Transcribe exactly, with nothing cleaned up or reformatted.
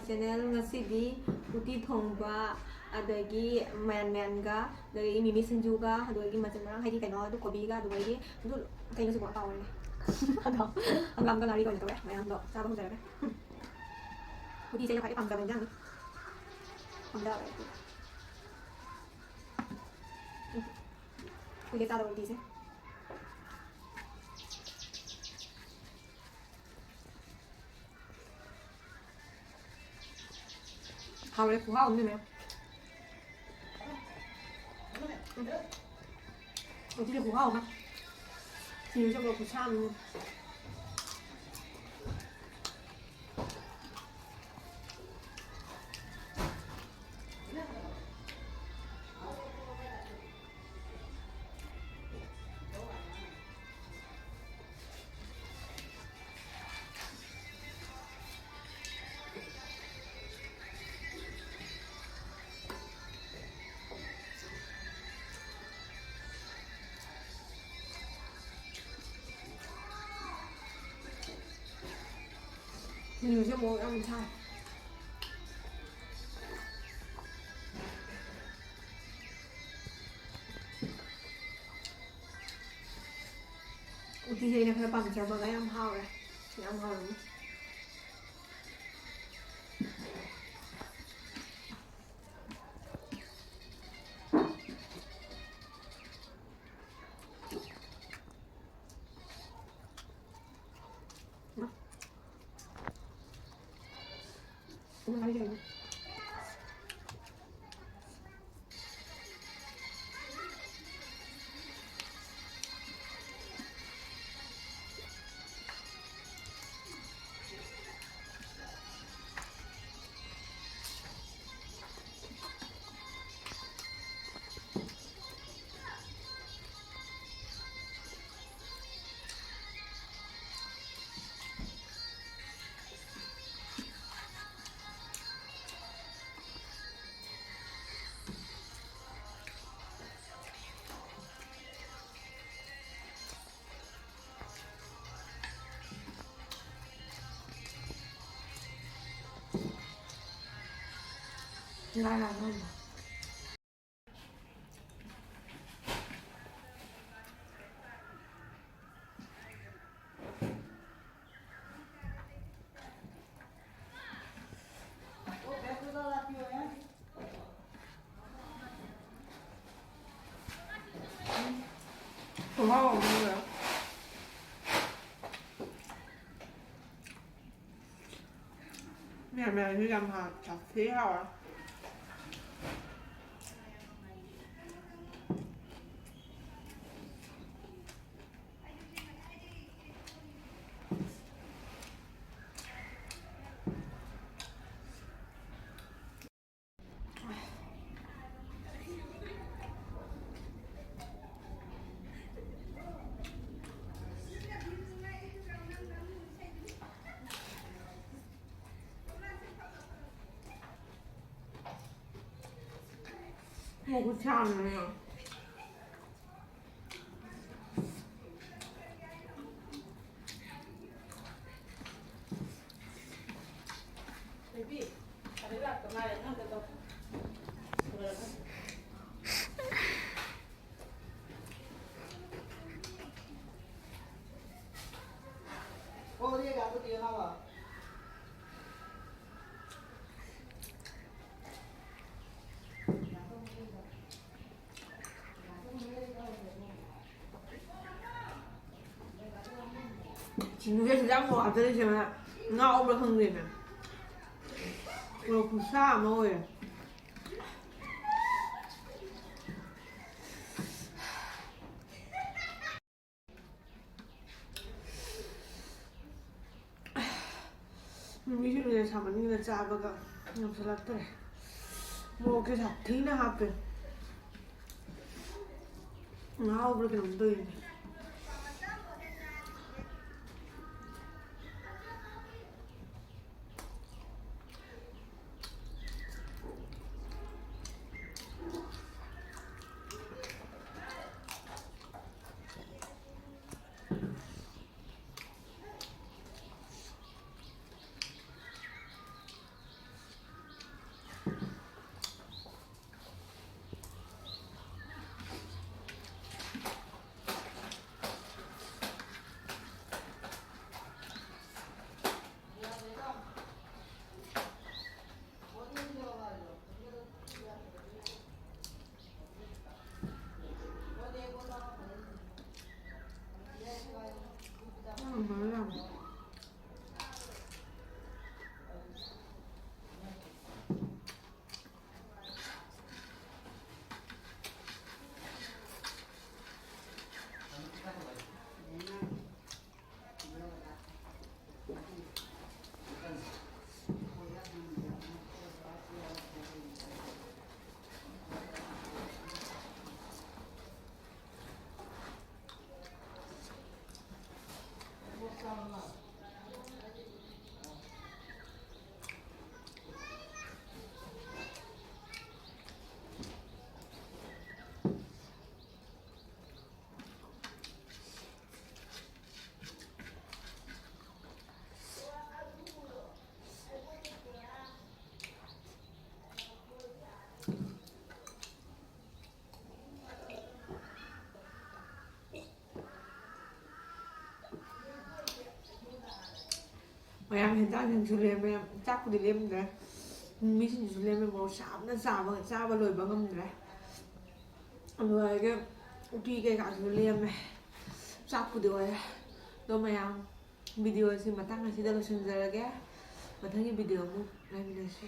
Channel ꯉꯁꯤꯗꯤ ꯎꯇꯤ ꯊꯣꯡꯕ, ꯑꯗꯒꯤ ꯃꯌꯥꯟ ꯃꯌꯥꯟꯒ, ꯑꯗꯒꯤ ꯃꯤꯃꯤ ꯁꯤꯡꯖꯨꯒ, ꯑꯗꯨꯗꯒꯤ ꯃꯆꯜ ꯃꯔꯥꯡ, ꯍꯥꯏꯗꯤ ꯀꯩꯅꯣ, ꯑꯗꯨ ꯀꯣꯕꯤꯒ, ꯑꯗꯨꯗꯒꯤ ꯑꯗꯨ ꯀꯩꯅꯣꯁꯨꯀꯣ ꯀꯥꯎꯔꯦꯅꯦ꯫ ꯑꯗꯣ ꯍꯪꯒꯥꯝꯒ ꯉꯥꯔꯤꯒ ꯑꯣꯏꯅ ꯇꯧꯔꯦ꯫ ꯃꯌꯥꯝꯗꯣ ꯆꯥꯕ ꯍꯧꯖꯔꯒꯦ꯫ ꯎꯝ꯫ ꯎꯇꯤꯁꯦ ꯑꯩꯅ ꯈ꯭ꯋꯥꯏꯗꯒꯤ ꯄꯥꯝꯖꯕ ꯏꯟꯖꯥꯡꯅꯤ꯫ ꯄꯥꯝꯖꯕ ꯎꯇꯤ꯫ ꯎꯝ꯫ ꯀꯨꯏꯔꯦ ꯆꯥꯗꯕ ꯎꯇꯤꯁꯦ꯫ ꯍꯥꯎꯔꯦ, ꯈꯨꯍꯥꯎ ꯑꯃꯅꯦ꯫ ꯎꯝ꯫ ꯎꯇꯤꯁꯦ ꯈꯨꯍꯥꯎ ꯑꯃ꯫ ꯁꯤꯡꯖꯨꯁꯦ ꯃꯣꯔꯣꯛ ꯈꯨꯁꯥ ꯑꯃꯅꯦ꯫ ꯁꯤꯡꯖꯨꯁꯦ ꯃꯣꯔꯣꯛ ꯌꯥꯝ ꯁꯥꯏ꯫ ꯎꯇꯤꯁꯦ ꯑꯩꯅ ꯈꯔ ꯄꯥꯝꯖꯕꯒ ꯌꯥꯝ ꯍꯥꯎꯔꯦ꯫ ꯌꯥꯝ ꯍꯥꯎꯔꯝꯃꯤ꯫ ꯂꯥꯏ ꯂꯥꯏ ꯂꯥꯏ꯫ ꯈꯨꯍꯥꯎ ꯑꯃ ꯂꯩꯔꯦ꯫ ꯃꯌꯥꯟ ꯃꯌꯥꯟꯁꯨ ꯌꯥꯝ ꯍꯥꯎ-, ꯌꯥꯝ ꯊꯤ ꯍꯥꯎꯔꯦ꯫ ꯃꯈꯨꯠ ꯁꯥꯡꯅ꯫ ꯁꯤꯡꯖꯨꯁꯦ ꯁꯤꯗ ꯌꯥꯝ ꯍꯥꯞꯆꯔꯤꯁꯦ, ꯉꯥꯎꯕ꯭ꯔꯥ ꯈꯪꯗꯦꯅꯦ꯫ ꯃꯣꯔꯣꯛ ꯈꯨꯁꯥ ꯑꯃ ꯑꯣꯏꯔꯦ꯫ ꯃꯤꯃꯤꯁꯤꯡꯁꯦ ꯁꯥꯃꯟꯒꯤꯗ ꯆꯥꯕꯒ ꯉꯝꯁꯤꯜꯂꯛꯇ꯭ꯔꯦ꯫ ꯃꯣꯔꯣꯛꯁꯦ ꯁꯥꯊꯤꯅ ꯍꯥꯞꯄꯦ꯫ ꯉꯥꯎꯕ꯭ꯔꯥ ꯀꯩꯅꯣꯝ ꯇꯧꯔꯤꯅꯦ꯫ ꯃꯌꯥꯝ ꯍꯦꯟꯖꯥꯡꯁꯤꯡꯁꯨ ꯂꯦꯝꯃꯦ꯫ ꯆꯥꯛꯄꯨꯗꯤ ꯂꯦꯝꯗ꯭ꯔꯦ꯫ ꯃꯤꯁꯤꯡꯁꯨ ꯂꯦꯝꯃꯦ꯫ ꯃꯣꯔꯣꯛ ꯁꯥꯕꯅ ꯆꯥꯕ ꯆꯥꯕ ꯂꯣꯏꯕ ꯉꯝꯗ꯭ꯔꯦ꯫ ꯑꯗꯨꯒ ꯎꯇꯤ ꯀꯩꯀꯥꯁꯨ ꯂꯦꯝꯃꯦ꯫ ꯆꯥꯛꯄꯨꯗꯤ ꯑꯣꯏꯔꯦ꯫ ꯑꯗꯣ ꯃꯌꯥꯝ, ꯚꯤꯗꯤꯑꯣꯁꯤ ꯃꯇꯥꯡ ꯑꯁꯤꯗ ꯂꯣꯏꯁꯤꯟꯖꯔꯒꯦ꯫ ꯃꯊꯪꯒꯤ ꯚꯤꯗꯤꯑꯣ ꯑꯃꯨꯛ ꯉꯥꯏꯃꯤꯟꯅꯁꯤ꯫